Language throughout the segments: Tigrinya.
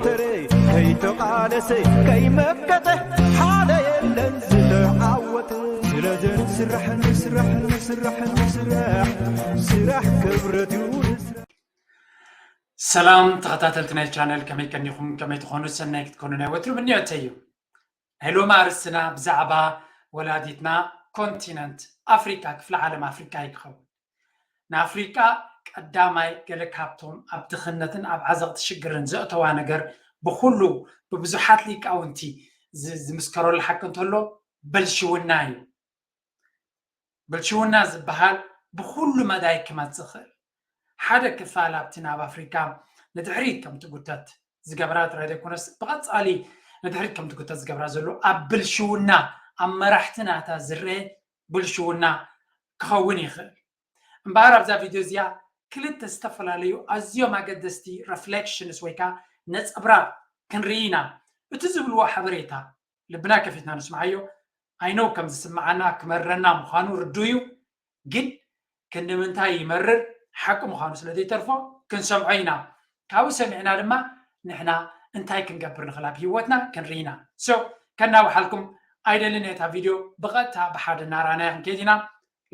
ተረይ ከይተቓለሰ ከይመከተ ሓደ የለን ዝተዓወተ። ስለዚ ንስራሕ ንስራሕ ንስራሕ ንስራሕ ስራሕ ክብረት እዩ ንስራሕ። ሰላም ተኸታተልቲ ናይ ቻነል፣ ከመይ ቀኒኹም? ከመይ ትኾኑ? ሰናይ ክትኮኑ ናይ ወትሩ ምንዮተይ እዩ። ናይ ሎሚ ኣርእስትና ብዛዕባ ወላዲትና ኮንቲነንት ኣፍሪቃ፣ ክፍለ ዓለም ኣፍሪቃ እዩ ክኸውን። ንኣፍሪቃ ቀዳማይ ገለ ካብቶም ኣብ ድኽነትን ኣብ ዓዘቕቲ ሽግርን ዘእተዋ ነገር ብኹሉ ብብዙሓት ሊቃውንቲ ዝ-፣ ዝምስከረሉ ሓቂ እንተሎ ብልሽውና እዩ። ብልሽውና ዝበሃል ብኹሉ መዳይ ክመጽእ ይኽእል። ሓደ ክፋል ኣብቲ ናብ ኣፍሪካ ንድሕሪት ከም ትጉተት ዝገብራ ጥራይ ዘይኮነስ ብቐጻሊ ንድሕሪት ከም ትጉተት ዝገብራ ዘሎ ኣብ ብልሽውና ኣብ መራሕቲ ናታ ዝረአ ብልሽውና ክኸውን ይኽእል። እምበኣር ኣብዛ ቪድዮ እዚኣ ክልተ ዝተፈላለዩ ኣዝዮም ኣገደስቲ ሪፍሌክሽንስ ወይ ከዓ ነጸብራቕ ክንርኢ ኢና። እቲ ዝብልዎ ሓበሬታ ልብና ከፊትና ንስምዓዮ። ኣይኖ ከም ዝስምዓና ክመረና ምዃኑ ርዱእ እዩ፣ ግን ክንዲ ምንታይ ይመርር ሓቂ ምዃኑ ስለ ዘይተርፎ ክንሰምዖ ኢና። ካብኡ ሰሚዕና ድማ ንሕና እንታይ ክንገብር ንኽእል ኣብ ህይወትና ክንርኢ ኢና። ሶ ከናውሓልኩም ኣይደልን። እታ ቪድዮ ብቐጥታ ብሓደ እናረኣናያ ክንከይድ ኢና።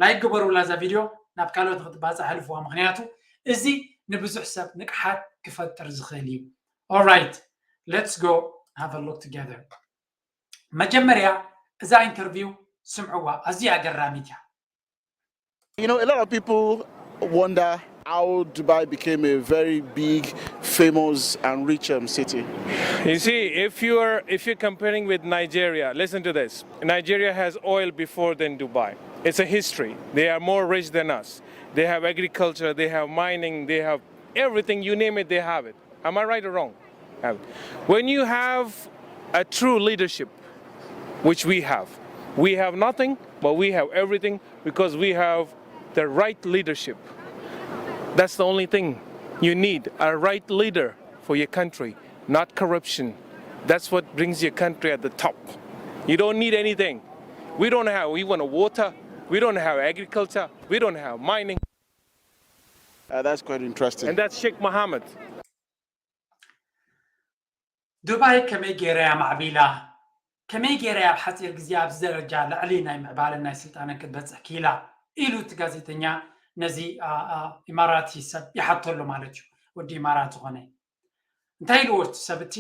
ላይክ ግበሩላ እዛ ቪድዮ፣ ናብ ካልኦት ንክትባፃሕ ሕልፍዋ፣ ምክንያቱ እዚ ንብዙሕ ሰብ ንቅሓት ክፈጥር ዝኽእል እዩ። Alright, let's go have a look together. መጀመርያ እዛ ኢንተርቪው ስምዕዋ፣ ኣዝያ ኣገራሚት እያ። You know, a lot of people wonder how Dubai became a very big, famous, and rich um, city. You see, if you are if you're comparing with Nigeria, listen to this. Nigeria has oil before than Dubai. It's a history. They are more rich than us. They have agriculture, they have mining, they have everything, you name it, they have it. Am I right or wrong? Have it. When you have a true leadership, which we have, we have nothing, but we have everything because we have the right leadership. That's the only thing you need, a right leader for your country, not corruption. That's what brings your country at the top. You don't need anything. We don't have even water, we don't have agriculture, we don't have mining. Uh, that's quite interesting. And that's Sheikh Mohammed. ዱባይ ከመይ ገይራ እያ ማዕቢላ? ከመይ ገይራ እያ ኣብ ሓፂር ግዜ ኣብዚ ደረጃ ልዕሊ ናይ ምዕባለን ናይ ስልጣነን ክትበፅሕ ክኢላ? ኢሉ እቲ ጋዜጠኛ ነዚ አ፣ አ፣ ኢማራቲ ሰብ ይሓተሉ ማለት እዩ። ወዲ ኢማራት ዝኾነ እንታይ ኢልዎ እቲ ሰብ እቲ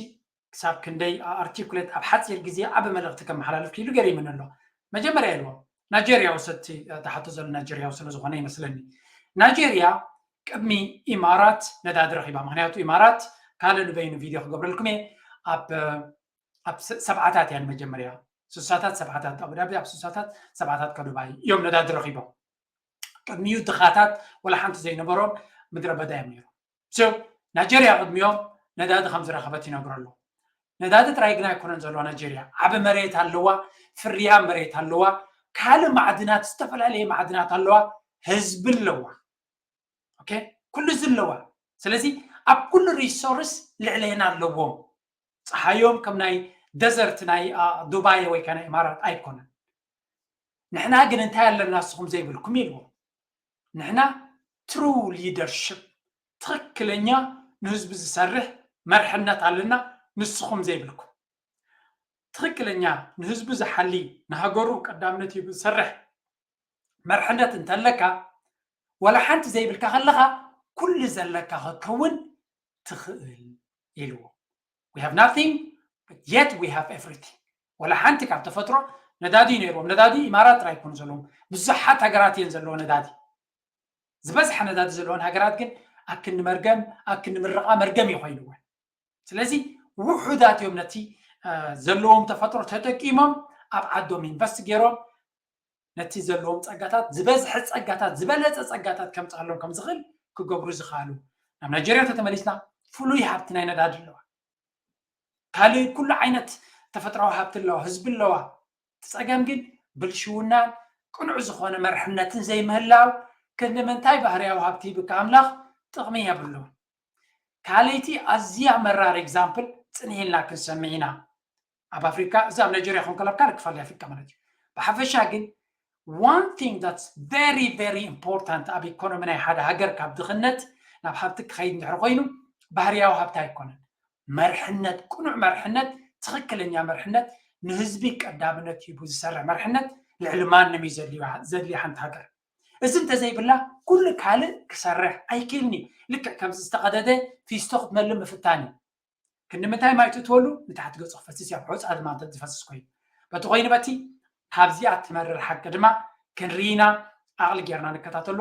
ክሳብ ክንደይ ኣርቲኩሌት ኣብ ሓፂር ግዜ ዓቢ መልእኽቲ ከመሓላልፍ ክኢሉ ገሪሙኒ ኣሎ። መጀመርያ ኢልዎ ናይጀርያ ውሰድቲ ተሓቶ ዘሎ ናይጀርያዊ ስለ ዝኾነ ይመስለኒ። ናይጀርያ ቅድሚ ኢማራት ነዳዲ ረኺባ፣ ምክንያቱ ኢማራት ካልእ ንበይኑ ቪድዮ ክገብረልኩም እየ። ኣብ ኣብ ሰብዓታት እያ ንመጀመርያ፣ ስሳታት ሰብዓታት፣ ኣቡዳቢ ኣብ ስሳታት ሰብዓታት ከዱባይ እዮም ነዳዲ ረኺቦም። ቅድሚኡ ድኻታት ወላ ሓንቲ ዘይነበሮም ምድረ በዳ እዮም ነይሮም። ሶ ናይጀርያ ቅድሚኦም ነዳዲ ከም ዝረኸበት ይነግሩ ኣለዉ። ነዳዲ ጥራይ ግን ኣይኮነን ዘለዋ ናይጀርያ፣ ዓቢ መሬት ኣለዋ፣ ፍርያ መሬት ኣለዋ፣ ካልእ ማዕድናት፣ ዝተፈላለየ ማዕድናት ኣለዋ፣ ህዝቢ ኣለዋ። ኦኬ፣ ኩሉ እዚ ኣለዋ። ስለዚ ኣብ ኩሉ ሪሶርስ ልዕሌና ኣለዎም። ፀሓዮም ከም ናይ ደዘርት ናይ ዱባይ ወይ ከ ናይ ኢማራት ኣይኮነን። ንሕና ግን እንታይ ኣለና ንስኹም ዘይብልኩም ኢልዎም። ንሕና ትሩ ሊደርሽፕ፣ ትኽክለኛ ንህዝቢ ዝሰርሕ መርሕነት ኣለና፣ ንስኹም ዘይብልኩም። ትኽክለኛ ንህዝቡ ዝሓሊ፣ ንሃገሩ ቀዳምነት ሂቡ ዝሰርሕ መርሕነት እንተለካ፣ ዋላ ሓንቲ ዘይብልካ ከለኻ ኩሉ ዘለካ ክትከውን ትኽእል ኢልዎ። We have nothing, but yet we have everything. ዋላ ሓንቲ ካብ ተፈጥሮ ነዳዲ ነይርዎም። ነዳዲ ኢማራት ጥራይ ኣይኮኑ ዘለዎም፣ ብዙሓት ሃገራት እየን ዘለዎ ነዳዲ። ዝበዝሐ ነዳዲ ዘለዎን ሃገራት ግን ኣክኒ መርገም፣ ኣክኒ ምርቓ መርገም እዩ ኮይንወን። ስለዚ ውሑዳት እዮም ነቲ ዘለዎም ተፈጥሮ ተጠቂሞም ኣብ ዓዶም ኢንቨስት ገይሮም ነቲ ዘለዎም ፀጋታት ዝበዝሐ ፀጋታት ዝበለፀ ፀጋታት ከምፅኣሎም ከም ዝኽእል ክገብሩ ዝኽኣሉ። ናብ ናይጀርያ ተተመሊስና ፍሉይ ሃብቲ ናይ ነዳዲ ኣለዋ። ካልእ ኩሉ ዓይነት ተፈጥራዊ ሃብቲ ኣለዋ፣ ህዝቢ ኣለዋ። እቲ ፀገም ግን ብልሽውናን ቅኑዕ ዝኾነ መርሕነትን ዘይምህላው ክንዲ ምንታይ ባህርያዊ ሃብቲ ሂብካ ኣምላኽ ጥቕሚ የብሉን። ካልኣይቲ ኣዝያ መራር ኤግዛምፕል ፅንሕ ኢልና ክንሰምዕ ኢና። ኣብ ኣፍሪካ፣ እዚ ኣብ ናይጀርያ ክኸውን ከሎ ኣብ ካልእ ክፋል ኣፍሪካ ማለት እዩ። ብሓፈሻ ግን one thing that's very very important ኣብ ኢኮኖሚ ናይ ሓደ ሃገር ካብ ድኽነት ናብ ሃብቲ ክኸይድ እንድሕር ኮይኑ ባህርያዊ ሃብቲ ኣይኮነን። መርሕነት፣ ቅኑዕ መርሕነት፣ ትኽክለኛ መርሕነት፣ ንህዝቢ ቀዳምነት ሂቡ ዝሰርሕ መርሕነት ልዕሊ ማንም እዩ ዘድልዩ፣ ዘድልዩ ሓንቲ ሃገር። እዚ እንተዘይብላ ኩሉ ካልእ ክሰርሕ ኣይክእልኒ። ልክዕ ከምዚ ዝተቐደደ ፊስቶ ክትመልእ ምፍታን እዩ። ክንዲ ምንታይ ማይ ትእትወሉ ንታሕቲ ገጹ ክፈስስ እዩ፣ ኣብ ሑጻ ድማ እንተ ዝፈስስ ኮይኑ። በቲ ኮይኑ በቲ ካብዚኣ ትመርር ሓቂ ድማ ክንርኢና ዓቕሊ ጌርና ንከታተሎ።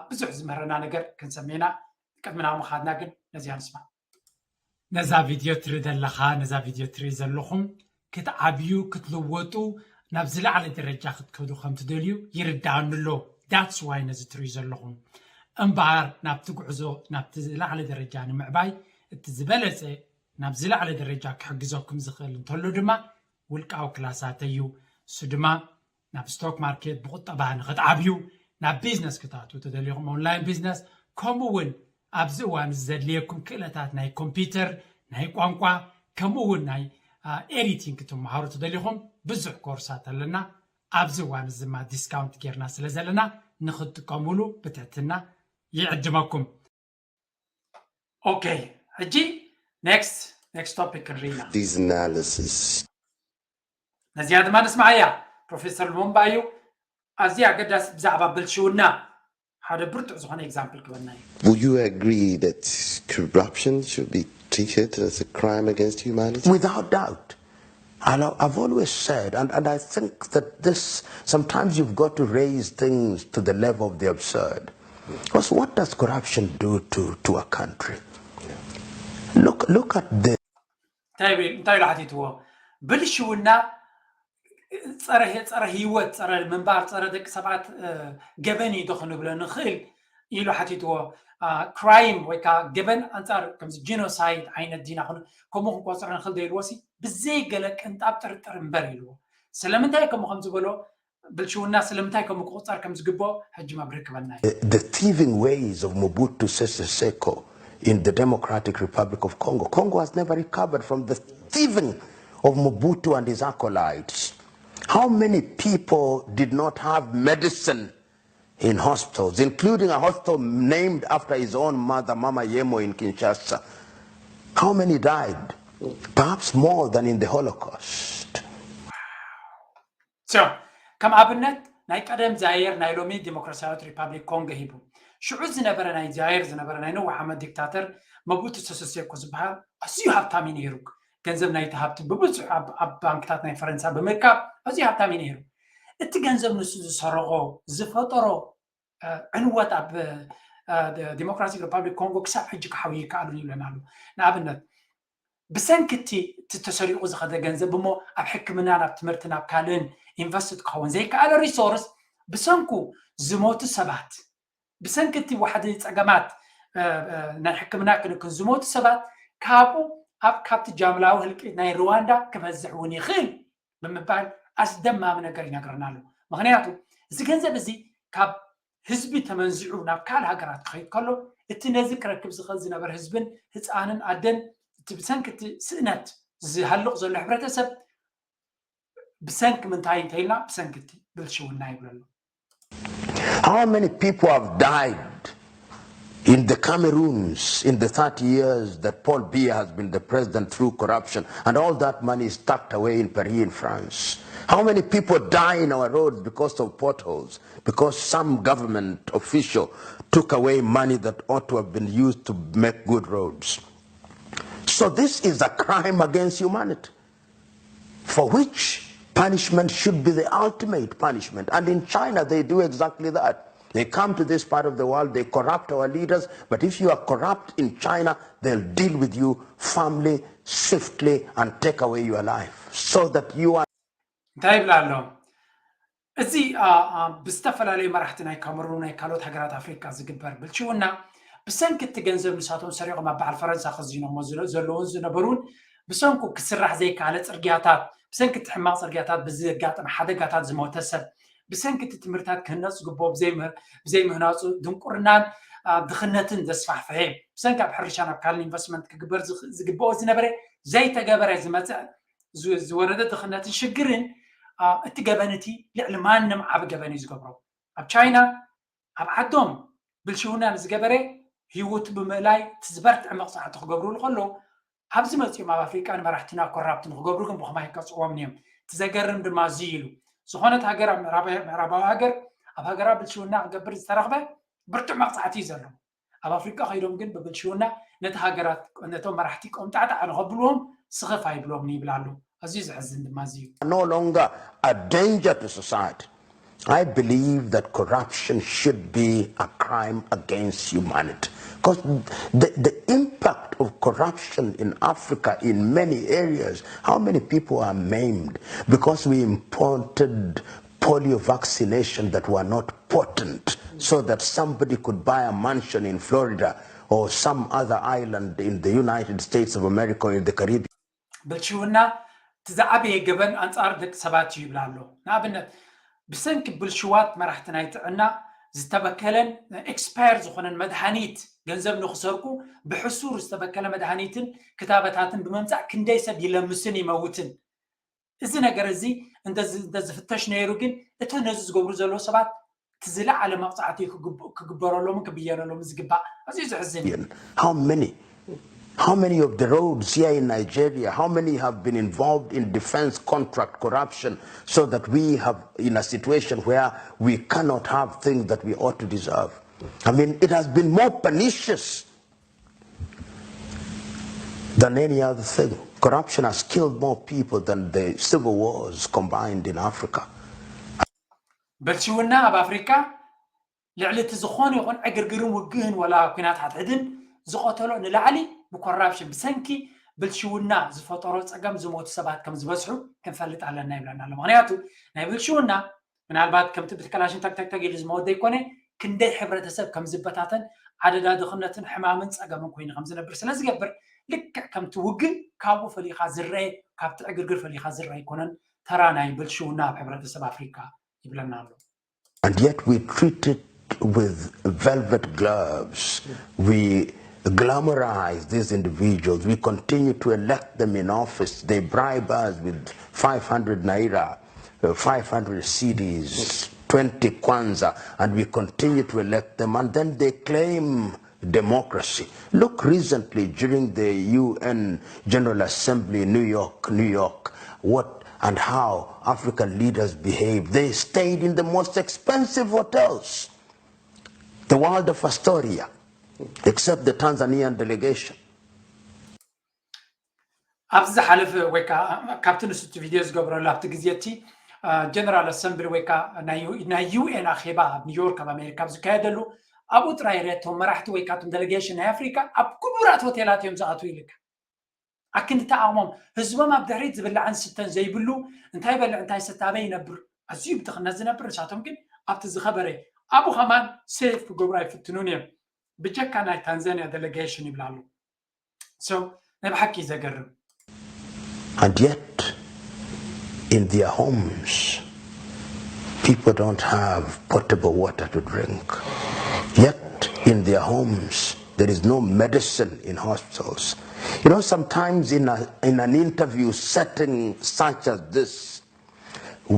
ብዙሕ ዝምህረና ነገር ክንሰምዕና። ቅድሚ ናብ ምኻድና ግን ነዚኣ ንስማ። ነዛ ቪድዮ ትርኢ ዘለኻ፣ ነዛ ቪድዮ ትርኢ ዘለኹም ክትዓብዩ ክትልወጡ ናብ ዝለዓለ ደረጃ ክትከዱ ከም ትደልዩ ይርድኣኒ ኣሎ። That's why ነዚ ትርእዩ ዘለኹም። እምበኣር ናብቲ ጉዕዞ ናብቲ ዝለዓለ ደረጃ ንምዕባይ እቲ ዝበለጸ ናብ ዝለዓለ ደረጃ ክሕግዘኩም ዝኽእል እንተሎ ድማ ውልቃዊ ክላሳት እዩ። እሱ ድማ ናብ ስቶክ ማርኬት ብቁጠባ ንክትዓብዩ፣ ናብ ቢዝነስ ክትኣትዉ ተደሊኹም ኦንላይን ቢዝነስ፣ ከምኡ እውን ኣብዚ እዋን እዚ ዘድልየኩም ክእለታት ናይ ኮምፒውተር፣ ናይ ቋንቋ፣ ከምኡ እውን ናይ ኤዲቲንግ ክትመሃሩ ተደሊኹም ብዙሕ ኮርሳት ኣለና። ኣብዚ እዋን እዚ ድማ ዲስካውንት ጌርና ስለ ዘለና ንክትጥቀሙሉ ብትሕትና ይዕድመኩም። ኦኬ፣ ሕጂ ኔክስት ኔክስት ቶፒክ ክንርኢ ኢና። These analysis. ነዚኣ ድማ ንስምዓያ። ፕሮፌሰር ሉሙምባ እዩ። ኣዝያ ኣገዳሲ ብዛዕባ ብልሽውና ሓደ ብርቱዕ ዝኾነ ኤግዛምፕል ክበና እዩ። Would you agree that corruption should be treated as a crime against humanity? Without doubt. And I- I've always said, and, and I think that this, sometimes you've got to raise things to the level of the absurd. Because what does corruption do to, to a country? Look, look at the እንታይ ብል- እንታይ ኢሉ ሓቲትዎ? ብልሽውና ጸረ ጸረ ህይወት፣ ጸረ ምንባር፣ ጸረ ደቂ ሰባት እ፣ ገበን እዩ ዶ ክንብሎ ንኽእል ኢሉ ሓቲትዎ። ክራይም ወይ ከዓ ገበን ኣንጻር ከምዚ ጂኖሳይድ ዓይነት ዲና ክን- ከምኡ ክንቆጽሮ ንኽእል ዶ ኢልዎ ሲ ብዘይ ገለ ቅንጣብ ጥርጥር እምበር ኢልዎ። ስለምንታይ ከምኡ ከም ዝበሎ ብልሽውና ስለምንታይ ከምኡ ክቑጸር ከም ዝግብኦ ሕጂ መብርሂ ክበና እዩ። The thieving ways of Mobutu Sese Seko in the Democratic Republic of Congo. Congo has never recovered from the thieving of Mobutu and his acolytes. How many people did not have medicine in hospitals, including a hospital named after his own mother, Mama Yemo in Kinshasa? How many died? Perhaps more than in the Holocaust. So ከም ኣብነት ናይ ቀደም ዛየር ናይ ሎሚ ዲሞክራሲያዊት ሪፓብሊክ ኮንጎ ሂቡ። ሽዑ ዝነበረ ናይ ዛየር ዝነበረ ናይ ነዊሕ ዓመት ዲክታተር መቡቱ ሰሰሴኮ ዝበሃል ኣዝዩ ሃብታም እዩ ነይሩ። ገንዘብ ናይቲ ሃብቲ ብብዙሕ ኣብ ኣብ ባንክታት ናይ ፈረንሳ ብምርካብ ኣዝዩ ሃብታም እዩ ነይሩ። እቲ ገንዘብ ንሱ ዝሰረቆ ዝፈጠሮ ዕንወት ኣብ ዲሞክራቲክ ሪፓብሊክ ኮንጎ ክሳብ ሕጂ ክሓዊ ይከኣሉን ይብለን ኣሎ። ንኣብነት ብሰንኪ እቲ እቲ ተሰሪቑ ዝኸደ ገንዘብ እሞ ኣብ ሕክምና ናብ ትምህርቲ ናብ ካልእን ኢንቨስት ክኸውን ዘይከኣለ ሪሶርስ ብሰንኩ ዝሞቱ ሰባት ብሰንኪ እቲ ዋሕዲ ፀገማት ናይ ሕክምና ክንክን ዝሞቱ ሰባት ካብኡ ኣብ ካብቲ ጃምላዊ ህልቂት ናይ ሩዋንዳ ክበዝሕ እውን ይኽእል ብምባል ኣስደማሚ ነገር ይነግረና ኣሎ። ምክንያቱ እዚ ገንዘብ እዚ ካብ ህዝቢ ተመንዚዑ ናብ ካልእ ሃገራት ክኸይድ ከሎ እቲ ነዚ ክረክብ ዝኽእል ዝነበረ ህዝብን ህፃንን ኣደን እቲ ብሰንኪ እቲ ስእነት ዝሃልቕ ዘሎ ሕብረተሰብ ብሰንኪ ምንታይ እንተኢልና ብሰንኪ እቲ ብልሽውና ይብለሉ። How many people have died in the Cameroons in the thirty years that Paul Biya has been the president through corruption and all that money is tucked away in Paris in France? How many people die in our roads because of potholes? Because some government official took away money that ought to have been used to make good roads. So this is a crime against humanity, for which punishment should be the ultimate punishment. And in China, they do exactly that. They come to this part of the world, they corrupt our leaders, but if you are corrupt in China, they'll deal with you firmly, swiftly, and take away your life so that you are እንታይ ይብላ ኣሎ? እዚ ብዝተፈላለዩ መራሕቲ ናይ ካመሩን ናይ ካልኦት ሃገራት ኣፍሪካ ዝግበር ብልሽውና ብሰንኪ እቲ ገንዘብ ንሳቶም ሰሪቖም ኣብ በዓል ፈረንሳ ከዚኖሞ ዘለውን ዝነበሩን ብሰንኩ ክስራሕ ዘይከኣለ ፅርግያታት ብሰንኪ እቲ ሕማቕ ፅርግያታት ብዘጋጠመ ሓደጋታት ዝሞተ ሰብ ብሰንኪ እቲ ትምህርታት ክህነፅ ዝግብኦ ብዘይምህናፁ ድንቁርናን ድኽነትን ዘስፋሕፍሐ ብሰንኪ ኣብ ሕርሻ ናብ ካልእ ኢንቨስትመንት ክግበር ዝግብኦ ዝነበረ ዘይተገበረ ዝመፅእ ዝወረደ ድኽነትን ሽግርን እቲ ገበን እቲ ልዕሊ ማንም ዓቢ ገበን እዩ ዝገብሮ። ኣብ ቻይና ኣብ ዓዶም ብልሽውና ንዝገበረ ህይወቱ ብምእላይ እቲ ዝበርትዐ መቕፃዕቲ ክገብሩሉ ከለዉ ኣብዚ መፂኦም ኣብ ኣፍሪቃ ንመራሕትና ኮራፕት ንክገብሩ ግን ብኸማይ ይቀፅዎም እዮም። እቲ ዘገርም ድማ እዚ ኢሉ ዝኾነት ሃገር ኣብ ምዕራባዊ ሃገር ኣብ ሃገራ ብልሽውና ክገብር ዝተረኽበ ብርቱዕ መቕፃዕቲ እዩ ዘሎ። ኣብ ኣፍሪቃ ከይዶም ግን ብብልሽውና ነቲ ሃገራት ነቶም መራሕቲ ቆምጣዕጣዕ ንኸብልዎም ስኽፍ ኣይብሎም ይብል ኣሎ። ኣዝዩ ዘሕዝን ድማ እዚ እዩ። No longer a danger to society. I believe that corruption should be a crime against humanity. Because the, the impact of corruption in Africa, in many areas, how many people are maimed because we imported polio vaccination that were not potent, so that somebody could buy a mansion in Florida or some other island in the United States of America or in the Caribbean. ብልሽውና እቲ ዝዓበየ ገበን ኣንጻር ደቂ ሰባት እዩ ይብላ ኣሎ። ንኣብነት ብሰንኪ ብልሽዋት መራሕቲ ናይ ጥዕና ዝተበከለን ኤክስፓየር ዝኾነን መድሃኒት ገንዘብ ንክሰርቁ ብሕሱር ዝተበከለ መድሃኒትን ክታበታትን ብምምፃእ ክንደይ ሰብ ይለምስን ይመውትን። እዚ ነገር እዚ እንተዝፍተሽ ነይሩ ግን እቲ ነዚ ዝገብሩ ዘለዉ ሰባት እቲ ዝለዓለ መቕፃዕቲ ክግበረሎምን ክብየነሎምን ዝግባእ ኣዝዩ ዘሕዝን እዩ። How many? How many of the roads here in Nigeria, how many have been involved in defense contract corruption so that we have in a situation where we cannot have things that we ought to deserve? I mean, it has been more pernicious than any other thing. Corruption has killed more people than the civil wars combined in Africa. ብልሽውና ኣብ ኣፍሪካ ልዕሊ እቲ ዝኾነ ይኹን ዕግርግርን ውግእን ወላ ኩናት ሓድሕድን ዝቐተሎ ንላዕሊ ብኮራፕሽን ብሰንኪ ብልሽውና ዝፈጠሮ ፀገም ዝሞቱ ሰባት ከም ዝበዝሑ ክንፈልጥ ኣለና ይብለና ኣሎ። ምክንያቱ ናይ ብልሽውና ምናልባት ከምቲ ብቲ ከላሽን ተግተግተግ ኢሉ ዝመወት ዘይኮነ ክንደይ ሕብረተሰብ ከም ዝበታተን ኣደዳ ድኽነትን ሕማምን ፀገምን ኮይኑ ከም ዝነብር ስለ ዝገብር ልክዕ ከምቲ ውግእ ካብኡ ፈሊኻ ዝረአ ካብቲ ዕግርግር ፈሊኻ ዝረአ ኣይኮነን። ተራ ናይ ብልሽውና ኣብ ሕብረተሰብ ኣፍሪካ ይብለና ኣሎ። And yet we treat it with velvet gloves. We glamorize these individuals. We continue to elect them in office. They bribe us with five hundred naira, uh, five hundred cedis, twenty kwanza, and we continue to elect them. And then they claim democracy. Look recently during the U N General Assembly in New York, New York, what and how African leaders behaved. They stayed in the most expensive hotels, the Waldorf Astoria, except the Tanzanian delegation. ኣብዚ ዝሓለፈ ወይ ከዓ ካብቲ ንሱ እቲ ቪድዮ ዝገብረሉ ኣብቲ ግዜ እቲ ጀነራል ኣሰምብሊ ወይ ከዓ ናይ ዩኤን ኣኼባ ኣብ ኒውዮርክ ኣብ ኣሜሪካ ኣብ ዝካየደሉ ኣብኡ ጥራይ ሬቶም መራሕቲ ወይ ካብቶም ደሌጌሽን ናይ ኣፍሪካ ኣብ ክቡራት ሆቴላት እዮም ዝኣትዉ ኢልካ። ኣክንዲ ተኣቕሞም ህዝቦም ኣብ ድሕሪት ዝብላዕን ዝስተን ዘይብሉ እንታይ በልዕ እንታይ ሰታበ ይነብር ኣዝዩ ብድኽነት ዝነብር ንሳቶም ግን ኣብቲ ዝኸበረ ኣብኡ ከማን ሴፍ ክገብሩ ኣይፍትኑን እዮም። ብጀካ ናይ ታንዛኒያ ደሌጌሽን ይብላ ኣለዉ። So ናይ ብሓቂ ዘገርም። And yet, in their homes, people don't have potable water to drink. Yet, in their homes, there is no medicine in hospitals. You know, sometimes in, a, in an interview setting such as this,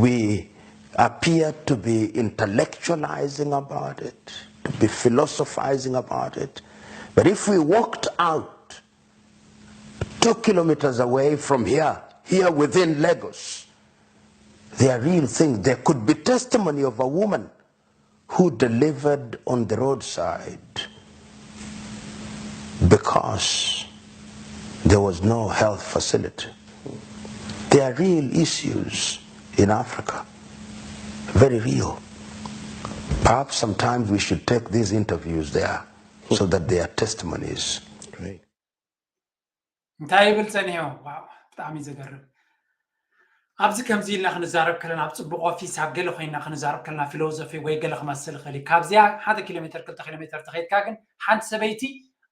we appear to be intellectualizing about it, to be philosophizing about it. But if we walked out two kilometers away from here, here within Lagos, there are real things. There could be testimony of a woman who delivered on the roadside because there was no health facility. There are real issues in Africa, very real. Perhaps sometimes we should take these interviews there so that they are testimonies. Great. እንታይ ይብል ጸኒሑ? ዋው፣ ብጣዕሚ ዘገርም። ኣብዚ ከምዚ ኢልና ክንዛረብ ከለና ኣብ ጽቡቕ ኦፊስ ኣብ ገለ ኮይና ክንዛረብ ከለና ፊሎዞፊ ወይ ገለ ክመስል ይኽእል እዩ። ካብዚኣ ሓደ ኪሎ ሜትር ክልተ ኪሎ ሜትር ተኸይድካ ግን ሓንቲ ሰበይቲ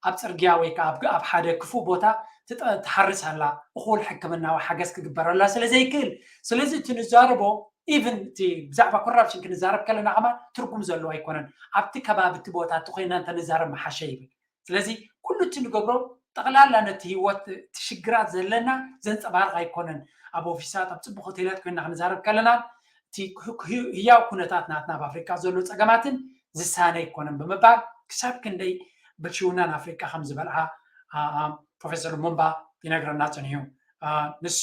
ኣብ ጽርግያ ወይ ከዓ ኣብ ሓደ ክፉእ ቦታ ትሓርስ ኣላ፣ እኹል ሕክምናዊ ሓገዝ ክግበረላ ስለ ዘይክእል። ስለዚ እቲ ንዛረቦ ኢቭን እቲ ብዛዕባ ኮራፕሽን ክንዛረብ ከለና ከማን ትርጉም ዘለዎ ኣይኮነን። ኣብቲ ከባቢ እቲ ቦታ እቲ ኮይና እንተንዛረብ መሓሸ ይብል። ስለዚ ኩሉ እቲ ንገብሮ ጠቕላላ ነቲ ህይወት እቲ ሽግራት ዘለና ዘንፀባርቕ ኣይኮነን። ኣብ ኦፊሳት ኣብ ፅቡቅ ሆቴላት ኮይና ክንዛረብ ከለና እቲ ህያው ኩነታት ናትና ኣብ ኣፍሪቃ ዘሎ ፀገማትን ዝሳነ ኣይኮነን ብምባል ክሳብ ክንደይ ብልሽውናን ኣፍሪቃ ከም ዝበልዓ ፕሮፌሰር ሉሙምባ ይነግረና ጸኒሑ። ንሱ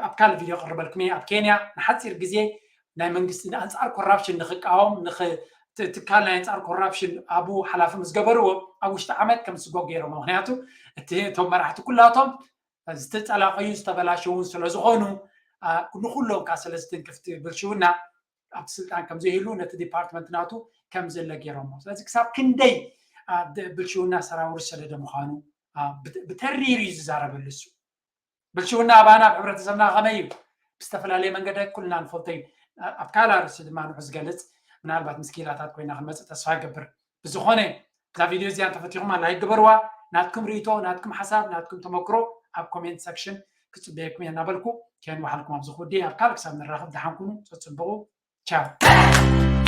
ኣብ ካልእ ቪድዮ ቅርበልኩም እየ። ኣብ ኬንያ ንሓፂር ግዜ ናይ መንግስቲ ኣንፃር ኮራፕሽን ንክቃወም ትካል ናይ ኣንፃር ኮራፕሽን ኣብኡ ሓላፊ ምስ ገበርዎ ኣብ ውሽጢ ዓመት ከም ዝስጎግ ገይሮም። ምክንያቱ እቲ እቶም መራሕቲ ኩላቶም ዝተፀላቀዩ ዝተበላሸውን ስለዝኮኑ ንኩሎም ካ ስለዝትንክፍቲ ብልሽውና ኣብቲ ስልጣን ከም ዘይህሉ ነቲ ዲፓርትመንት ናቱ ከም ዘለ ገይሮሞ። ስለዚ ክሳብ ክንደይ ብልሽውና ሰራውር ዝሰደደ ምኳኑ ብተሪር እዩ ዝዛረበሉ እሱ። ብልሽውና ኣባና ኣብ ሕብረተሰብና ከመይ እዩ? ብዝተፈላለየ መንገዲ ኩልና ንፈልጦ እዩ። ኣብ ካልእ ኣርእስቲ ድማ ንዑ ዝገልፅ ምናልባት ምስ ክኢላታት ኮይና ክንመፅእ ተስፋ ይገብር። ብዝኾነ እዛ ቪድዮ እዚኣ እንተፈቲኹማ ላይክ ግበርዋ። ናትኩም ርእይቶ፣ ናትኩም ሓሳብ፣ ናትኩም ተመክሮ ኣብ ኮሜንት ሰክሽን ክፅበየኩም እየ እናበልኩ ከየን ባሓልኩም ኣብዚ ክውዲ ኣብ ካልእ ክሳብ ንራኸብ ደሓንኩኑ። ፀፅብቑ። ቻው።